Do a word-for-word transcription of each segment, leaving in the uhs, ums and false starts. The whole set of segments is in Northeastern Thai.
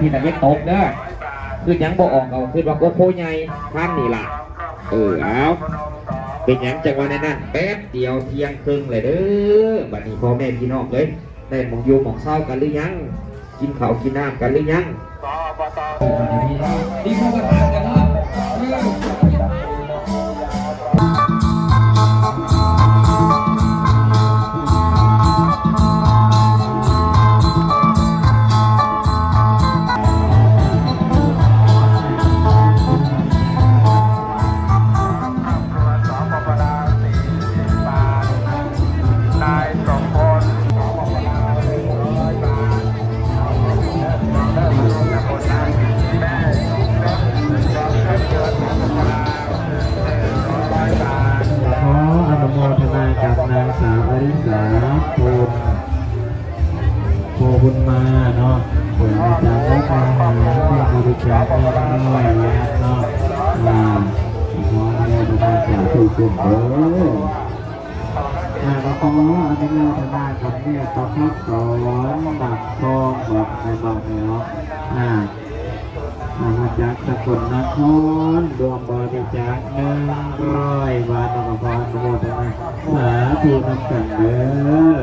ที่ตะเว็นตกเด้อ คือหยังบ่ออก เอาคือว่าโกโคใหญ่ท่านนี่ล่ะ เออ เอา เป็นหยังจังว่าในนั้น แป๊บเดียวเที่ยงครึ่งเลยเด้อ บัดนี้พ่อแม่พี่น้องเอ้ย ได้หม่องอยู่หม่องเซากันหรือยัง กินข้าวกินน้ำกันหรือยัง นี่คือประธานกันเนาะ ขออนุโมทนากับนางสาวอริสา ภูล ภูลบุญมาเนาะ เปิดมาจากวัดมหาเพื่อบริจาคเงินร้อยล้านเนาะ อ่า ขออนุโมทนาสาธุชนเด้อ อ่า แล้วก็อนุโมทนากับแม่ประภัสสร บักทอง บักในบักในเนาะ อ่า อ่า มาจากสกลนคร รวมบริจาคหนึ่งร้อยบาท แล้วก็ขออนุโมทนาสาธุนำกันเด้อ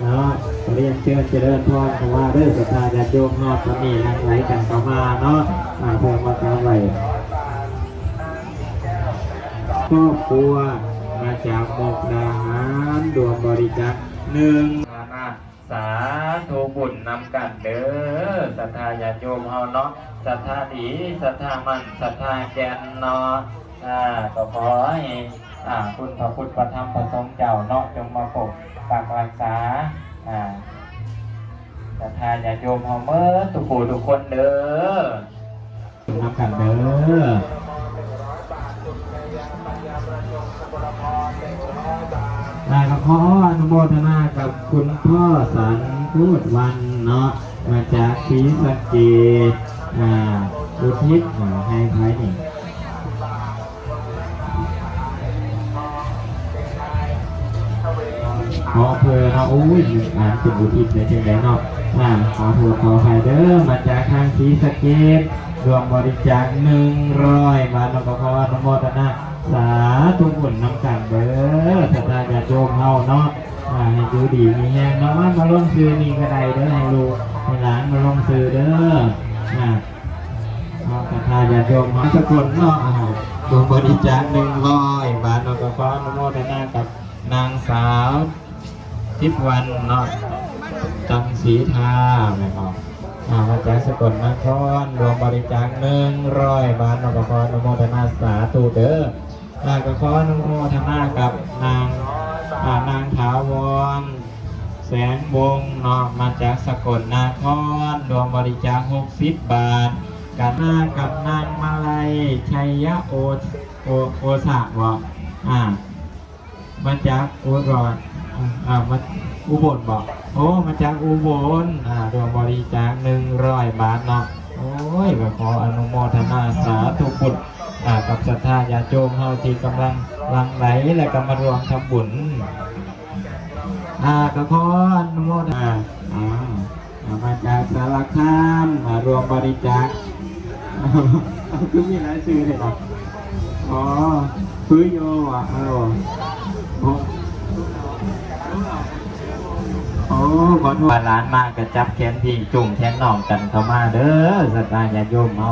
เนาะ เรียนเชิญเจริญพร เพราะว่าเด้อ ศรัทธาญาติโยมเฮาก็มีหลั่งไหลกันเข้ามาเนาะ อ่า เพื่อมากราบไหว้ ครอบครัวมาจากมุกดาหาร รวมบริจาคหนึ่ง สาธุบุญนำกันเด้อ ศรัทธาญาติโยมเฮาเนาะ ศรัทธาดี ศรัทธามั่น ศรัทธาแก่นเนาะ อ่า ก็ขอให้ อ่า คุณพระพุทธพระธรรมพระสงฆ์เจ้าเนาะ จงมาปกปักรักษา อ่า ศรัทธาญาติโยมเฮาเมิดทุกผู้ทุกคนเด้อ นำกันเด้อ อ่า ก็ขออนุโมทนากับคุณพ่อสันพูดวันเนาะ มาจากศรีสะเกษ อ่า อุทิศ อ่า ให้ไผนี่ ขออำเภอเนาะ โอ้ย อ่านเป็นอุทิศได้จังไดเนาะ อ่า ขอโทษขออภัยเด้อ มาจากทางศรีสะเกษ รวมบริจาคหนึ่งร้อยบาท แล้วก็ขออนุโมทนาสาธุบุญนำกันเด้อ ศรัทธาญาติโยมเฮาเนาะ อ่า ให้อยู่ดีมีแฮงเนาะ มา มาลงชื่อนี่ก็ได้เด้อ ให้ลูกให้หลานมาลงชื่อเด้อ อ่า เนาะ ศรัทธาญาติโยมเฮาสกลเนาะ อ่า รวมบริจาคหนึ่งร้อยบาท แล้วก็ขออนุโมทนากับนางสาว ทิพย์วันเนาะ จันทร์ศรีทา แม่นบ่ อ่า มาจากสกลนคร รวมบริจาคหนึ่งร้อยบาท เนาะ ก็ขออนุโมทนาสาธุเด้อ อ่า ก็ขออนุโมทนากับนาง อ่า นางถาวร แสงวงศ์เนาะ มาจากสกลนคร รวมบริจาคหกสิบบาท กันหน้ากับนางมาลัย ชัยโอ โอ โอสะบ่ อ่า มาจากอุดร อ่า มา อุบลบ่ โอ้ มาจากอุบล อ่า รวมบริจาคหนึ่งร้อยบาทเนาะ โอ้ย ก็ขออนุโมทนาสาธุบุญ อ่า กับศรัทธาญาติโยมเฮาที่กำลังหลั่งไหลและก็มาร่วมทำบุญ อ่า ก็ขออนุโมทนา อ่า อ่า อ่า มาจากสารคาม มารวมบริจาค คือมีหลายชื่อเลยเนาะ อ๋อ คือโยอ่ะ เออ โอ้ โอ้ ขอโทษ หลานมากระจับแขนพี่จุ่มแขนน้องกันเข้ามาเด้อ ศรัทธาญาติโยมเฮา